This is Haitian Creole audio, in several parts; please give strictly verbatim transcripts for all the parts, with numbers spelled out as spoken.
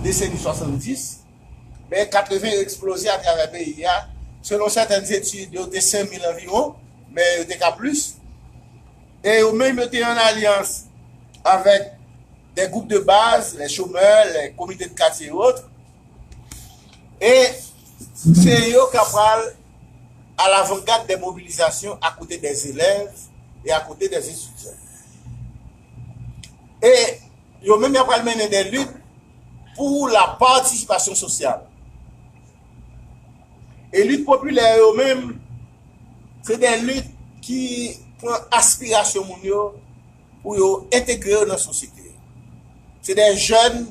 deseni swasanndis, men katreven yo eksploze atravè peyi a. Selon sètèn etid, yo te senk mil anviwon, men yo te ka plis. E yo menm, yo te an alyans avèk des groupes de base, les chômeurs, les comités de quartier et autres. E se yo k ap pral à l'avant-garde des mobilisations à côté des élèves et à côté des étudiants. E yo menm, y ap pral mennen des luttes pour la participation sociale. E lit popilè yo menm, se des luttes ki pran aspirasyon moun yo pou yo entegre yo nan sosyete. Se des jeunes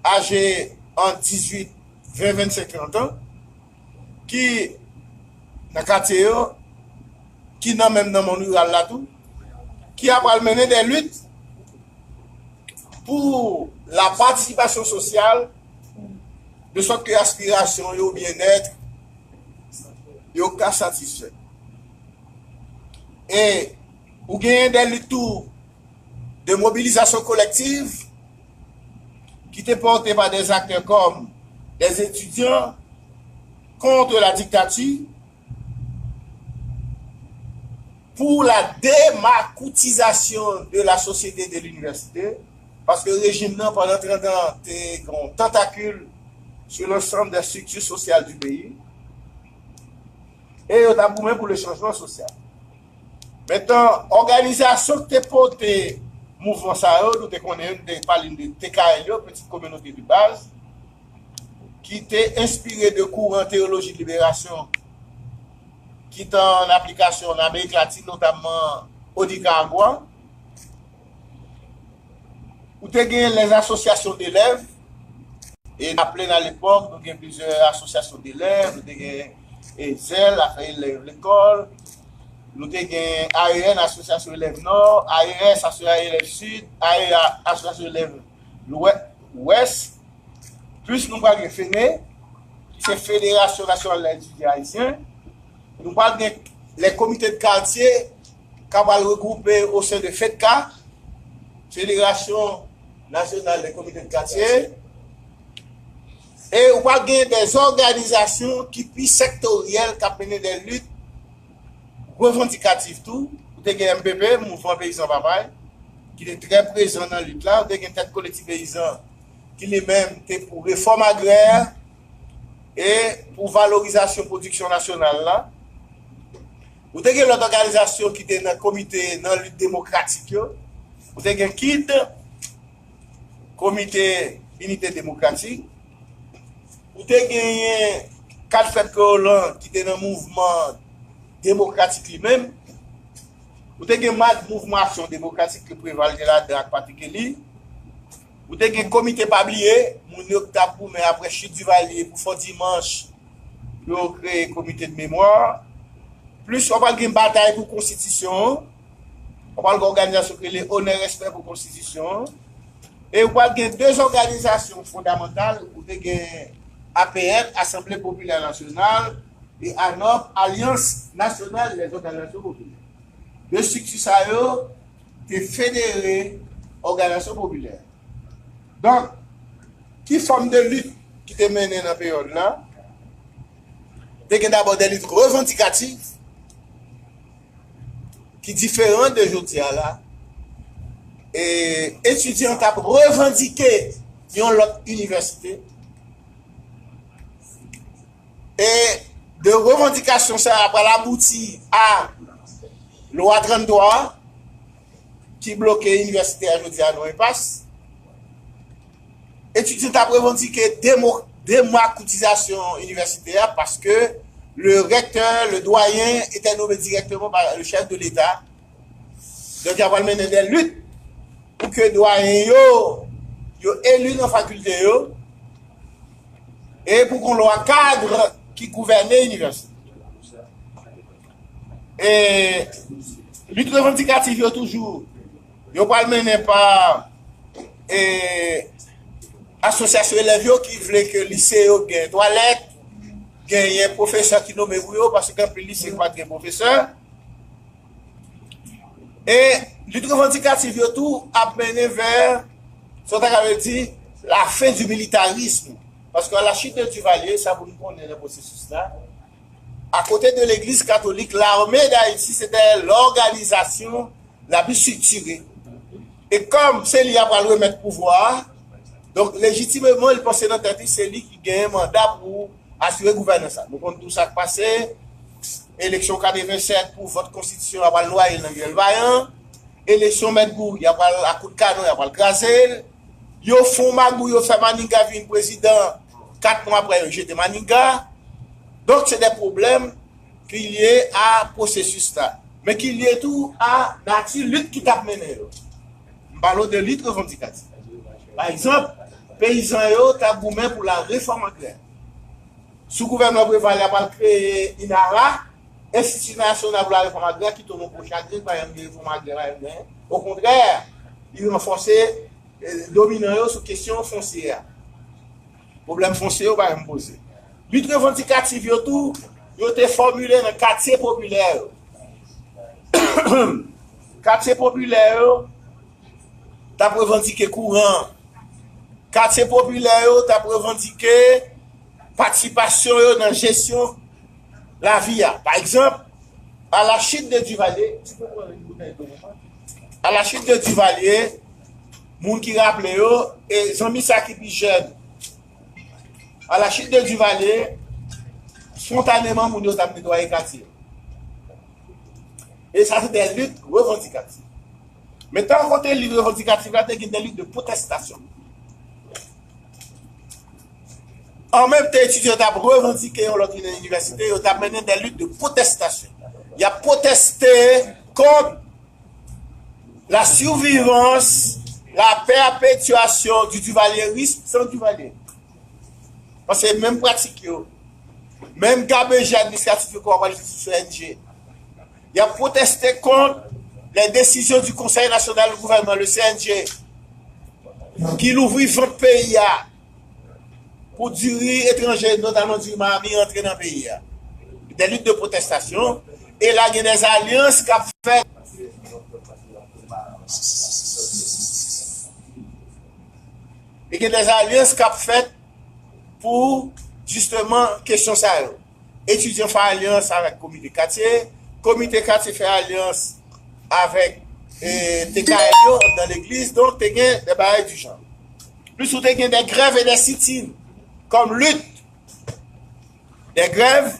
âgés ant dizuit, ven, vennsenk, trant an ki nan katye yo, ki nan menm nan mond riral la tou, ki ap pral mennen des luttes pour la participation sociale, de sorte que aspirasyon yo, byenèt yo ka satisfè. E ou genyen des luttes tou de mobilisation collective ki te pòte pa des acteurs comme des étudiants contre la dictature, pour la démakoutizasyon de la société de l'université, paske rejim nan pandan trant an te gen yon tantakil sur l'ensemble des structures sociales du pays. E yo t ap goumen pour le changement social. Mentan, òganizasyon ki te pote mouvman sa yo, nou te konnen yo, nou te pale de T K L yo, Petite Communauté de Base, ki te enspire de kouran teyoloji liberasyon ki t an aplikasyon an Amerik Latin, notamman o Nicaragua. Ou te gen les associations d'élèves, e n ap plenn alepòk, nou gen plizyè asosyasyon delèv, nou te gen Ezel, Afè Elèv Lekòl, nou te gen A E N, Asosyasyon Elèv Nò, A E S, Asosyasyon Elèv Sid, A E A, Asosyasyon Elèv Lwè-, Wès, plis nou pral gen FENE, ki se Fédération Nationale des Étudiants Haïtiens, nou pral gen les comités de quartier, k ap al regwoupe au sein de FEDCA, Fédération Nationale des Comités de Quartier, e ou pral gen des organisations ki pi sektoryèl, k ap mennen des luttes revendicatif tou. Ou te gen M P P, Mouvman Peyizan Papay, ki te trè prezan nan lit la. Ou te gen Tèt Kolektif Peyizan, ki li menm te pou refòm agrè e pou valorizasyon pwodiksyon nasyonal la. Ou te gen lòt òganizasyon ki te nan komite nan lit demokratik yo. Ou te gen KID, Komite Inite Demokratik. Ou te genyen Kad Frè Kreyòl lan ki te nan mouvman demokratik li menm. Ou te gen MAD, Mouvman Aksyon Demokratik, ke Preval te ladan ak Patrick Elie. Ou te gen Komite Pa Bliye, moun yo ki t ap goumen apre chit Duvalier pou Fò Dimanch, yo kreye Komite de Memwa. Plis, w ap gen Batay pou Konstitisyon an. W ap gen òganizasyon ki rele Onè Respè pou Konstitisyon an. E w ap gen de òganizasyon fondamantal, ou te gen A P N, Asanble Popilè Nasyonal, e ANOP, Alliance Nationale des Organisations Populaires. De estrikti sa yo te federe òganizasyon popilè. Donk, ki fòm de lit ki te mennen nan peryòd la? Te gen dabò de lit revandikatif ki diferan de jodi a la. E etidyan t ap revandike yon lòt inivèsite. E de revandikasyon sa a pral abouti a lwa tranntwa a ki bloke inivèsite a jodi a nan enpas. Etidyan t ap revandike demo-, demakoutizasyon inivèsite a paske le recteur, le doyen était nommé directement par le chef de l'État. Donk, y ap pral mennen de lit pou ke dwayen yo, yo eli nan fakilte yo, e pou gon lwa kad ki gouvène inivèsite. E lit revandikatif yo toujou, yo pral mennen pa, e, asosyasyon elèv yo ki vle ke lise yo gen twalèt, genyen pwofesè ki nome pou yo, paske gen anpil lise ki pa t gen pwofesè. E lit revandikatif yo tou ap mennen vè, sa w ta ka vle di, La fin du militarisme. Paske a la chute de Duvalier, sa pou nou konnen nan pwosesis la, akote de legliz katolik, lame d Ayiti se te lòganizasyon la pi striktire. E kòm se li a pral remèt pouvwa a, donk, lejitimeman, li panse nan tèt li, se li ki genyen manda pou asire gouvènans la. Nou konn tou sa k pase, eleksyon katrevennsèt pou vòt konstitisyon a pral nwaye l nan grèl vayan, eleksyon mèt Goury a pral ak kout kanon, y a pral kraze l, yo fè yon magouy, yo fè Manigat vin prezidan, kat mwa apre, yo jete Manigat. Donk, se de pwoblèm ki lye a pwosesis la, men ki lye tou a nati lit ki t ap mennen yo. M pale w de lit revandikatif. Pa egzanp, peyizan yo t ap goumen pou la réforme agraire. Sou gouvènman Preval la, y a pral kreye INARA, Enstiti Nasyonal pou la Refòm Agrè, ki tonbe pou chagren, pa janm gen refòm agrè, pa janm gen anyen. Okontrè, li ranfòse, eh, dominan yo sou kesyon fonsye a. Pwoblèm fonsye yo pa janm poze. Lit revandikatif yo tou, yo te fòmile nan katye popilè yo. Katye popilè yo t ap revandike kouran. Katye popilè yo t ap revandike patisipasyon yo nan jesyon lavi a. Pa egzanp, a la chute de Duvalier, a la chute de Duvalier, moun ki raple yo, e zanmi sa ki pi jèn, a la chute de Duvalier, spontaneman, moun yo t ap netwaye katye. E sa se de lit revandikatif. Men tan kote lit revandikatif la, te gen de lit de pwotestasyon. An menm tan etidyan yo t ap revandike yon lòt inivèsite, yo t ap mennen de lit de pwotestasyon. Y ap pwoteste kont la survivance, la perpétuation du duvalierisme sans Duvalier. Paske menm pratik yo, menm gabeje administratif yo k ap pale sou C N G. Y ap pwoteste kont les décisions du Conseil national du gouvernement, le C N G, ki louvri vant peyi a pou diri etranje, notamman diri Miami, antre nan peyi a. Des luttes de protestation. E la, gen des alliances k ap fèt. E gen des alliances k ap fèt pou, jisteman, kesyon sa yo. Etidyan fè alyans avèk komite katye, komite katye fè alyans avèk, eh, T K M yo anndan legliz, donk te gen de bagay di jan. Plis ou te gen de grèv e de sitin kòm lit, de grèv,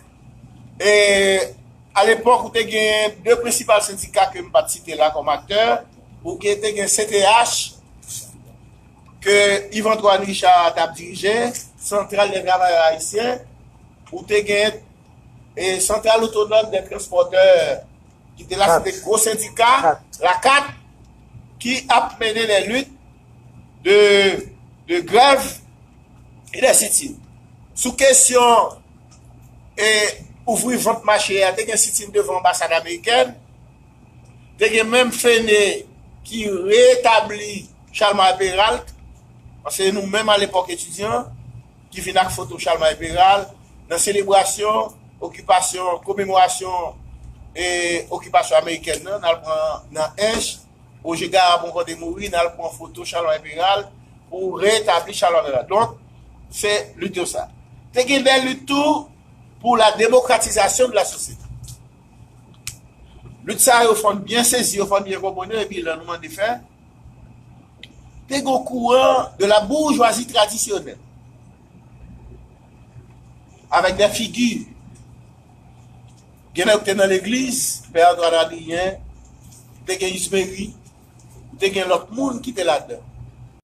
e alepòk ou te gen de prensipal sendika ke m pa t site la kòm aktè, ou ke te gen C T H, ke Yves Antoine Richard t ap dirije, Centrale des Travailleurs Haïtiens, ou te gen, e, Santral Otonòm dè Transpòtè, ki te la, se te gwo sendika, la kat, ki ap mennen de lit de, de grèv e de sitin. Sou kesyon, e, ouvri vant mache a, te gen sitin devan anbasad amerikèn, te gen menm Fene ki retabli Charlemagne Péralte, paske nou menm alepòk etidyan, ki vin ak foto Charlemagne Péralte, nan selebrasyon, okipasyon, komemorasyon, e, okipasyon amerikèn nan, n al pran nan Ench, Roger Garrap ankò te mouri, n al pran foto Charlemagne Péralte pou retabli Charlemagne Péralte. Donk, se lit yo sa. Te gen de lit tou pou la démocratisation de la société. Lit sa yo fò n byen sezi yo, fò n byen konprann yo, epi lè nou mande fè, te gen kouran de la bourgeoisie tradisyonèl. Avèk de figi. Gen nèg te nan legliz, Pè Antoine Adrien, te gen Ismeri, te gen lòt moun ki te ladan.